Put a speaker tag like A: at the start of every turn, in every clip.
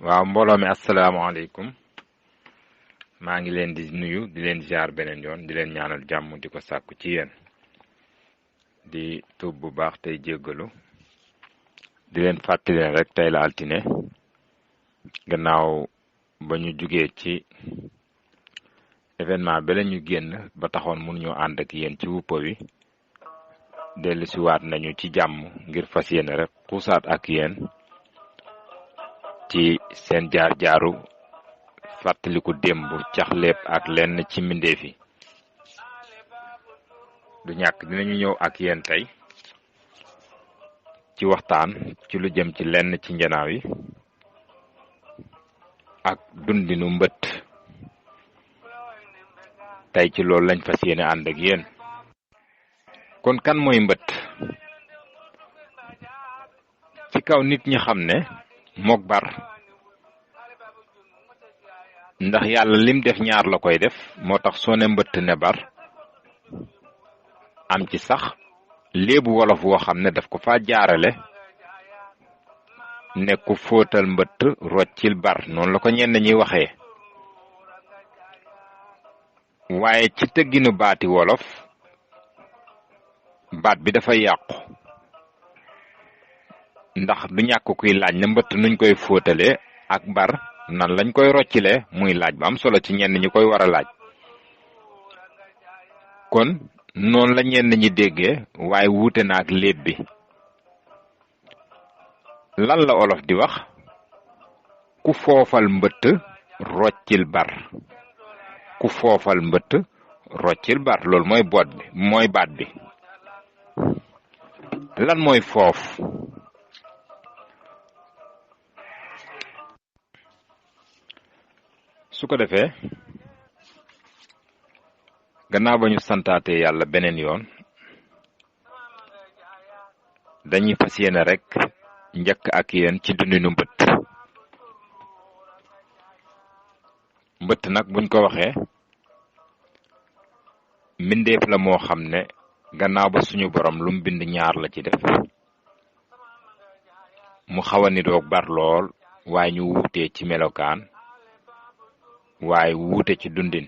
A: waaw mbooloo mi asalaamaaleykum maa ngi leen di nuyu di leen ziar beneen yoon di leen ñaanal jàmm di ko sàkku ci yéen di tuub bu baax tey jéggalu di leen fàttali leen rek tey la altine gannaaw ba ñu jugee ci événement ba la ñu génn ba taxoon mënuñoo ànd ak yéen ci wuppa wi dellusiwaat nañu ci jàmm ngir fas yéene rek xuusaat ak yéen ci seen jaar-jaaru fàttaliku démb caxleeb ak lenn ci mbindeef yi du ñàkk dinañu ñëw ak yéen tey ci waxtaan ci lu jëm ci lenn ci njanaaw yi ak dundinu mbëtt tey ci loolu lañ fas yéene ànd ak yéen kon kan mooy mbëtt ci kaw nit ñi xam ne mook bar ndax yàlla lim def ñaar la koy def moo tax soo ne mbëtt ne bar am ci sax léebu wolof woo xam ne daf ko fa jaarale ne ku fóotal mbëtt roccil bar noonu la ko ñenn ñuy waxee waaye ci tëgginu baati wolof baat bi dafa yàqu ndax du ñàkk kuy laaj na mbëtt nuñ koy fóotalee ak bar nan lañ koy roccilee muy laaj bu am solo ci ñenn ñi koy war a laaj kon noonu la ñenn ñi déggee waaye wuute na ak léeb bi lan la olof di wax ku foofal mbëtt roccil bar ku foofal mbëtt roccil bar loolu mooy baat bi lan mooy foof su ko defee gannaaw ba ñu santaate yàlla beneen yoon dañuy fas yéene rek njëkk ak yéen ci dundinu mbëtt nag buñ ko waxee mbindeef la moo xam ne gannaaw ba suñu borom lu mu bind ñaar la ci def mu xaw a niroog bar lool waaye ñu wuutee ci melokaan waaye wuute ci dundin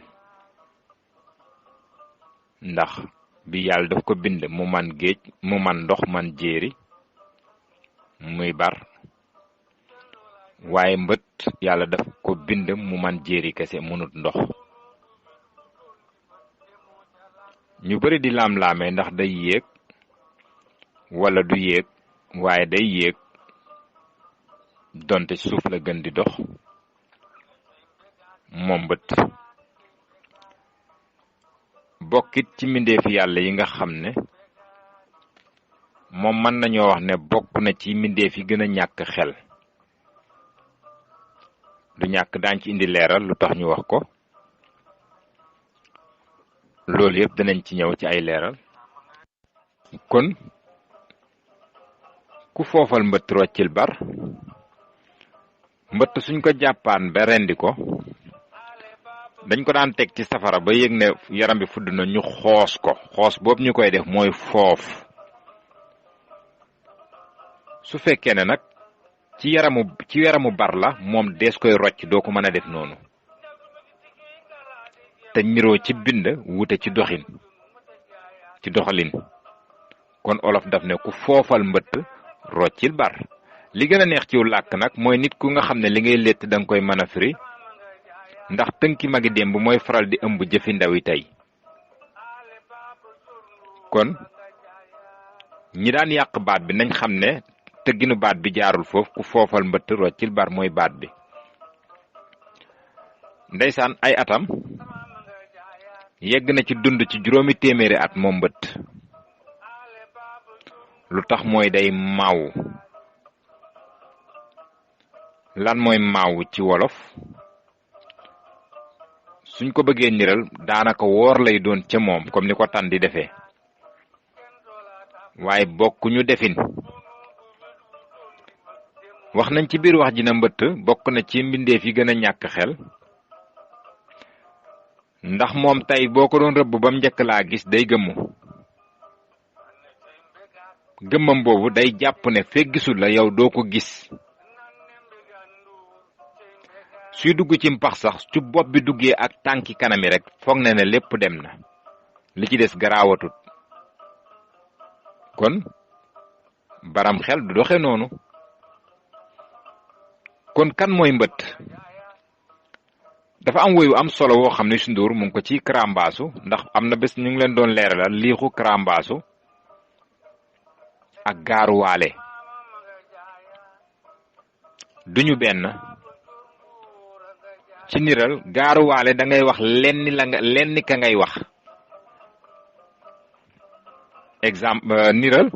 A: ndax bi yàlla daf ko bind mu man géej mu man ndox man jéeri muy bar waaye mbëtt yàlla daf ko bind mu man jéeri kese mënut ndox ñu bari di laam-laamee ndax day yéeg wala du yéeg waaye day yéeg donte suuf la gën di dox moom mbëtt bokkit ci mbindeefi yàlla yi nga xam ne moom mën nañoo wax ne bokk na ci mbindeef yi gën a ñàkk xel du ñàkk daañ ci indi leeral lu tax ñu wax ko loolu yëpp danañ ci ñëw ci ay leeral kon ku foofal mbëtt roccil bar mbëtt suñ ko jàppaan ba rendi ko dañ ko daan teg ci safara ba yëg ne yaram bi fudd na ñu xoos ko xoos boobu ñu koy def mooy foof su fekkee ne nag ci yaramu bar la moom dees koy rocc doo ko mën a def noonu te niroo ci bind wuute ci doxalin kon olof daf ne ku foofal mbëtt roccil bar li gën a neex ciw làkk nag mooy nit ku nga xam ne li ngay létt danga koy mën a firi ndax tënki magi démb mooy faral di ëmb jëfi ndawi tey kon ñi daan yàq baat bi nañ xam ne tëgginu baat bi jaarul foofu ku foofal mbëtt roccil bar mooy baat bi ndeysaan ay atam yegg na ci dund ci 6 téeméeri at moom mbëtt lu tax mooy day maaw lan mooy maaw ci wolof suñ ko bëggee niral daanaka woor lay doon ca moom comme ni ko tan di defee waaye bokkuñu defin wax nañ ci biir wax ji na mbëtt bokk na ci mbindeef yi gën a ñàkk xel ndax moom tey boo ko doon rëbb bam njëkk laa gis day gëmmam boobu day jàpp ne fekk gisul la yow doo ko gis suy dugg ci mpax sax ci bopp bi duggee ak tànki kanami rek foog na ne lépp dem na li ci des garaawatut kon baram xel du doxe noonu. kon kan mooy mbëtt dafa am woyu am solo woo xam ne Youssou Ndour mu ngi ko ci karambaasu ndax am na bés ñu ngi leen doon leeralal liixu karambaasu ak gaaruwaale duñu benn. ci niral gaaruwaale da ngay wax lenni ka ngay wax exemple niral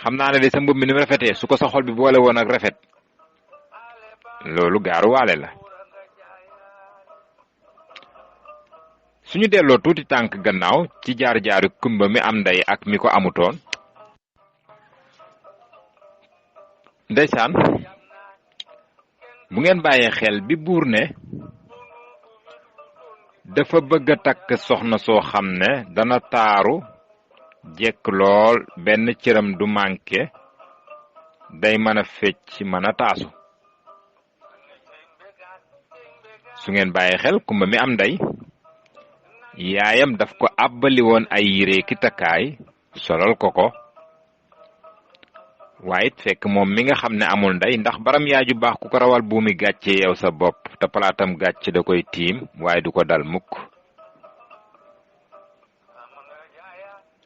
A: xam naa ne de sa mbub mi ni mu rafetee su ko sa xol bi boole woon ak rafet loolu gaaruwaale la. suñu delloo tuuti tànk gannaaw ci jaar-jaari kumba mi am ndey ak mi ko amutoon ndeysaan bu ngeen bàyyee xel bi buur ne dafa bëgg a takk soxna soo xam ne dana taaru jekk lool benn cëram du manqué day mën a fecc mën a taasu. su ngeen bàyyee xel kumba mi am ndey yaayam daf ko àbbali woon ay yére ki takkaay solal ko waaye it fekk moom mi nga xam ne amul ndey ndax baram yaaju baax ku ko rawal buumi gàcce yow sa bopp te palaatam gàcce da koy tiim waaye du ko dal mukk.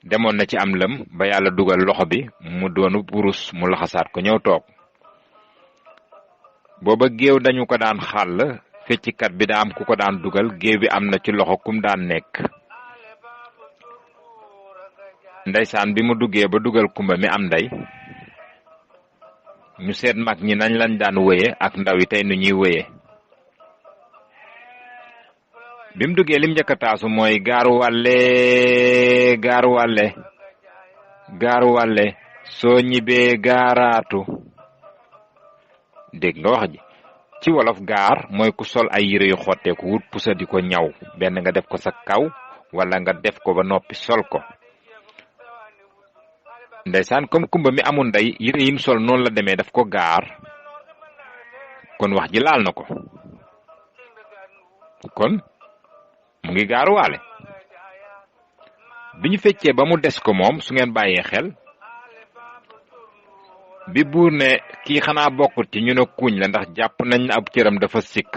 A: demoon na ci am lëm ba yàlla dugal loxo bi mu doonu burus mu laxasaat ko ñëw toog booba géew dañu ko daan xàll feccikat bi daa am ku ko daan dugal géew bi am na ci loxo kum daan nekk. ndeysaan bi mu duggee ba dugal kumba mi am ndey ñu seet mag ñi nañ lañ daan wéye ak ndaw yi tey nu ñuy wéye. bi mu duggee lim njëkk a taasu mooy gaaruwalle soo ñibbee gaaraatu. dégg nga wax ji ci wolof gaar mooy ku sol ay yére yu xotteeku wut pusa di ko ñaw benn nga def ko sa kaw wala nga def ko ba noppi sol ko. ndeysaan comme kumba mi amul ndey yére yim sol noonu la demee daf ko gaar kon wax ji laal na ko kon mu ngi gaaruwaale. bi ñu feccee ba mu des ko moom su ngeen bàyyee xel bi buur ne kii xanaa bokkut ci ñu ne kuuñ la ndax jàpp nañ ab cëram dafa sikk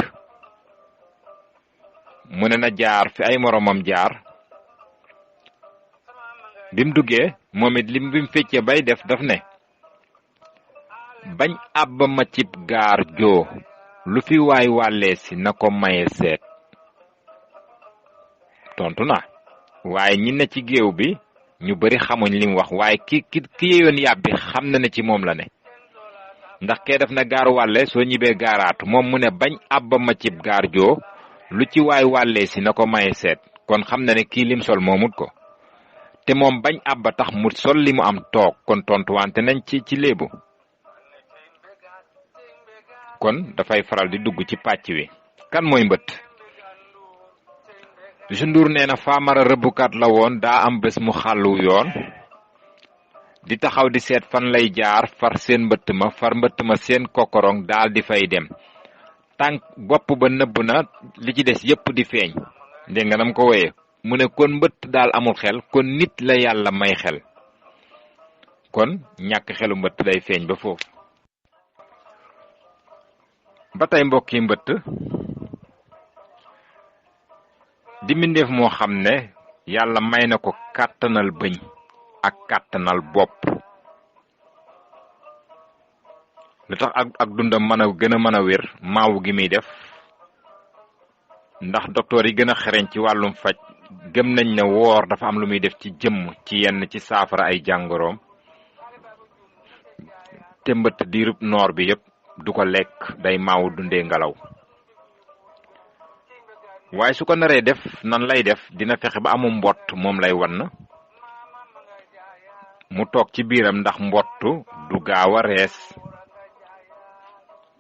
A: mu ne na jaar fi ay moromam jaar. bi mu duggee moom it bi mu feccee bay def daf ne bañ àbba ma cib gaar joo lu fi waay wàllee si na ko maye seet. tontu na waaye ñi ne ci géew bi ñu bari xamuñ li mu wax waaye ki yeyoon yàbbi xam na ne ci moom la ne ndax kee def na gaar wàlle soo ñibbee gaaraatu moom mu ne bañ àbba ma cib gaar joo lu ci waay wàllee si na ko maye seet kon xam na ne kii lim sol moomut ko te moom bañ àbba tax mu sol li mu am toog kon tontuwante nañ ci léebu. kon dafay faral di dugg ci pàcc wi. kan mooy mbëtt. Youssou Ndour nee na Famara rëbbukat la woon daa am bés mu xàllu yoon di taxaw di seet fan lay jaar far seen mbëtt ma seen kokorong daal di fay dem tànk bopp ba nëbb na li ci des yépp di feeñ. dégg nga nam ko woyee mu ne kon mbëtt daal amul xel kon nit la yàlla may xel kon ñàkk xelu mbëtt day feeñ ba foofu. ba tey mbokki mbëtt di mbindeef moo xam ne yàlla may na ko kàttanal bëñ ak kàttanal bopp lu tax ak dundam mën a gën a mën a wér maawu gi muy def ndax docteur yi gën a xereñ ci wàllum faj gëm nañ ne woor dafa am lu muy def ci jëmm ci yenn ci saafara ay jàngoroom te mbëtt diirub noor bi yépp du ko lekk day maawu dundee ngelaw waaye su ko naree def nan lay def dina fexe ba amu mbott moom lay wan mu toog ci biiram ndax mbottu du gaaw a rees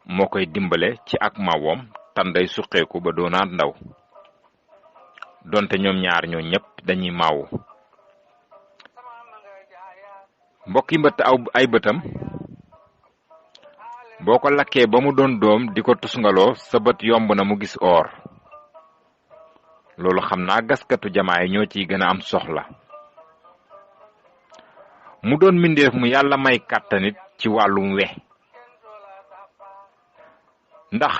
A: moo koy dimbale ci ak mawom tan day suqeeku ba doonaat ndaw donte ñoom ñaar ñoo ñëpp dañuy maawu mbokki mbëtt ay bëtam boo ko lakkee ba mu doon doom di ko tusngaloo sa bët yomb na mu gis or loolu xam naa gaskatu jamaa yi ñoo ciy gën a am soxla mu doon mbindeef mu yàlla may kàttanit ci wàllum we ndax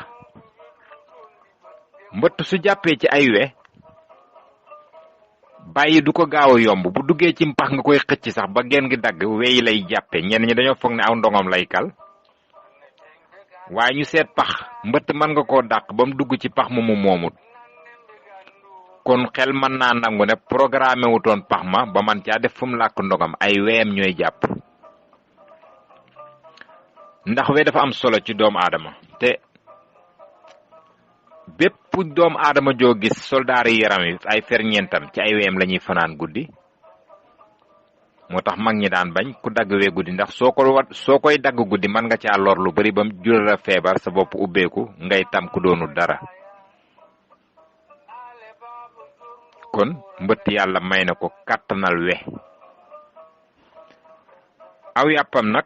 A: mbëtt su jàppee ci ay we bàyyi du ko gaaw a yomb bu duggee ci mpax nga koy xëcc sax ba genn gi dagg weyi lay jàppe ñenn ñi dañoo foog ne aw ndongom lay kal waaye ñu seet pax mbëtt mën nga koo dàq ba mu dugg ci pax mu moomut kon xel mën naa nangu ne programme wutoon pax ma ba man caa def fu mu làkk ndogam ay weyam ñooy jàpp ndax we dafa am solo ci doomu aadama te bépp doomu aadama joo gis soldaari yaram yi ay ferñeentam ci ay weyam lañuy fanaan guddi moo tax mag ñi daan bañ ku dagg wee guddi ndax soo koy dagg guddi mën nga caa lor lu bari bam jural a feebar sa bopp ubbeeku ngay tam ku doonul dara kon mbëtt yàlla may na ko kàttanal we aw yàppam nag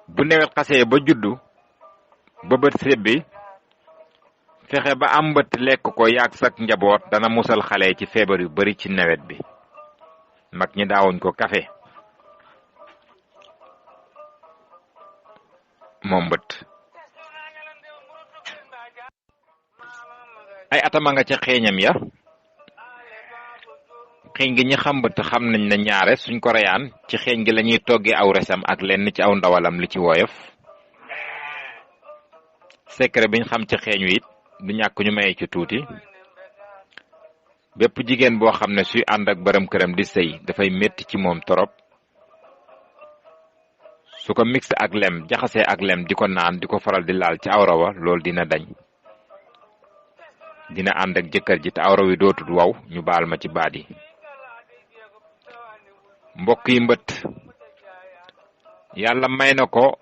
A: bu nawet xasee ba juddu ba bët sebbi fexe ba am mbëtt lekk ko yaag sak njaboot dana musal xale ci feebar yu bari ci nawet bi mag ñi daawuñ ko kafe moom mbëtt ay atama nga ca xeeñam ya xeeñ gi ñi xam mbëtt xam nañ ne ñaare suñ ko reyaan ci xeeñ gi lañuy toggee aw resam ak lenn ci aw ndawalam li ci woyof secret biñ xam ci xeeñ wi it du ñàkk ñu maye ci tuuti bépp jigéen boo xam ne suy ànd ak bërëm këram di sëy dafay metti ci moom torop su ko mix ak lem jaxasee ak lem di ko naan di ko faral di laal ci awra wa loolu dina dañ dina ànd ak jëkkër ji te awra wi dootul waw ñu baal ma ci baat yi mbokk yi mbëtt yàlla may na ko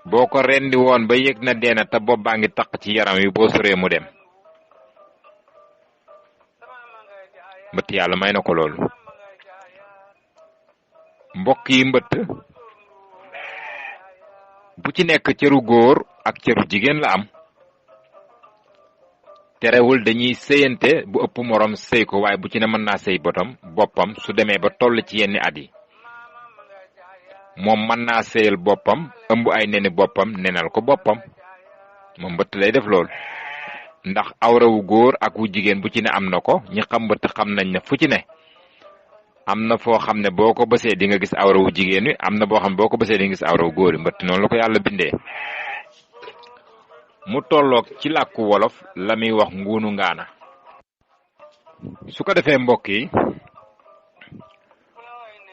A: boo ko rendi woon ba yëg na deena te bopp baa ngi taq ci yaram wi boo soree mu dem mbëtt yàlla may na ko loolu mbokk yi mbëtt bu ci nekk cëru góor ak cëru jigéen la am terewul dañuy sëyante bu ëpp morom sëy ko waaye bu ci ne mën naa sëy boppam su demee ba toll ci yenni at yi moom mën naa sëyal boppam ëmb ay neni boppam nenal ko boppam moom mbëtt lay def lool ndax awrawu góor ak wu jigéen bu ci ne am na ko ñi xam mbëtt xam nañ ne fu ci ne am na foo xam ne boo ko bësee di nga gis awrawu jigéen wi am na boo xam ne boo ko bësee di nga gis awrawu góor yi mbëtt noonu la ko yàlla bindee mu tolloog ci làkku wolof la muy wax nguunu ngaana su ko defee mbokk yi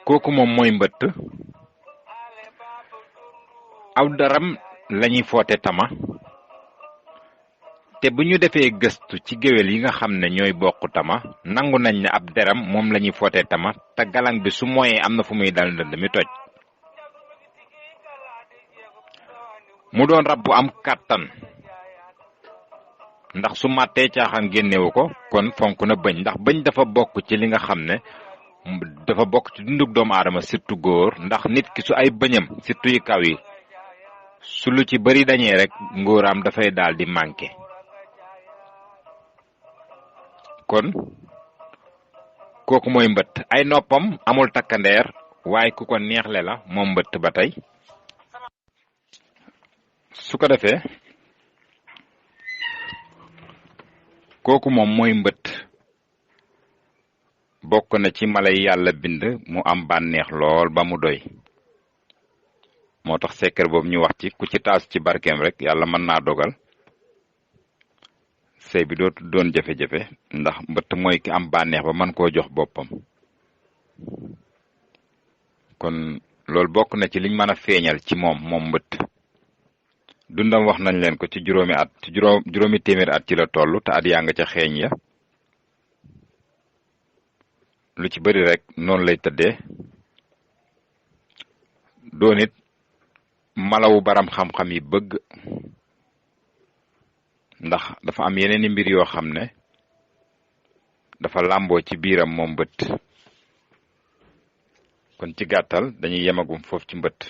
A: kooku moom mooy mbëtt aw daram lañuy foote tama te bu ñu defee gëstu ci géwél yi nga xam ne ñooy bokk tama nangu nañ ne ab deram moom lañuy foote tama te galang bi su moyee am na fu muy dal ndënd mi toj mu doon rab bu am kàttan ndax su màttee caaxaan génnewu ko kon fonk na bëñ ndax bëñ dafa bokk ci li nga xam ne dafa bokk ci dundug doomu aadama surtout góor ndax nit ki su ay bëñam surtout yi kaw yi su lu ci bari dañee rek ngóoraam dafay daal di manqué kon kooku mooy mbëtt ay noppam amul takkandeer waaye ku ko neexle la moom mbëtt ba tey su ko defee kooku moom mooy mbëtt bokk na ci mala yi yàlla bind mu am bànneex lool ba mu doy moo tax secret boobu ñu wax ci ku ci taas ci barkeem rek yàlla mën naa dogal sëy bi dootu doon jafe-jafe ndax mbëtt mooy ki am bànneex ba mën koo jox boppam kon loolu bokk na ci liñ mën a feeñal ci moom mbëtt dundam wax nañ leen ko ci juróomi téeméeri at ci la toll te at yaa nga ca xeeñ ya lu ci bari rek noonu lay tëddee doon it malawu baram xam-xam yi bëgg ndax dafa am yeneen i mbir yoo xam ne dafa làmboo ci biiram moom mbëtt kon ci gàttal dañuy yemagum foofu ci mbëtt